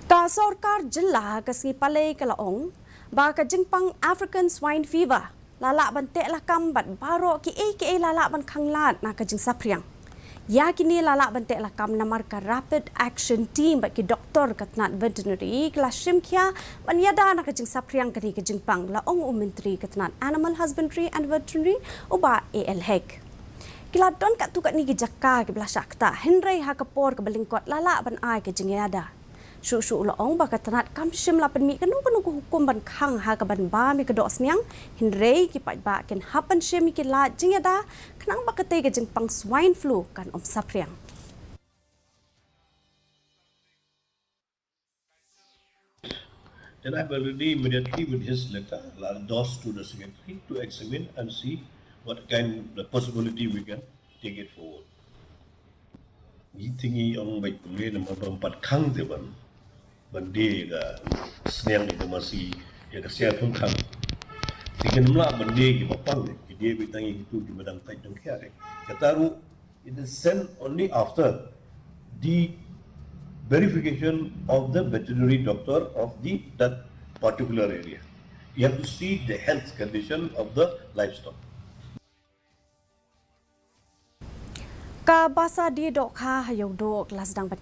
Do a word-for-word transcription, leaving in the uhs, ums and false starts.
Ka sorkar jylla ka sngi Palei ka la ong ba ka jingpang African Swine Fever la lah ban teh lakam bad baroh kiei kiei la lah ban khanglad na ka jingsaphriang. Ïa kine la lah ban teh lakam namar ka Rapid Action Team bad ki doktor ka tnat veterinary ki la shim khia ban ïada na ka jingsaphriang kane ka jingpang, la ong u Myntri ka tnat Animal Husbandry and Veterinary, u Bah A L Hek. Ki la don katto katne ki jaka kiba la shah ktah, hynrei ha ka por kaba lyngkot la lah ban ai ka jingïada. Shuh shuh u la ong ba ka tnat kam shym la pynmih kano kano ka hukum ban khang ha kaban bam ïa ka dohsniang, hynrei ki paidbah kin hap ban shim ïa ki lad jingïada khnang ba katei ka jingpang swine flu kan ym saphriang. And I've already immediately with his letter, I'll endorse to the secretary to examine and see what kind the possibility we can take it forward. Ngi te ngi ong bad kumne namar ba ym pat khang te ban ban die ka sniang ïa ka masi ïa ka siar kham khang. Te kin mlah ban die kiba pang, ki die beit tang ïa kitu kiba dang tied dang khia. Kata ruh it is sent only after the verification of the veterinary doctor of the that particular area. You have to see the health condition of the livestock. Ka basa die dohkha ha Ïewduh ka la sdang ban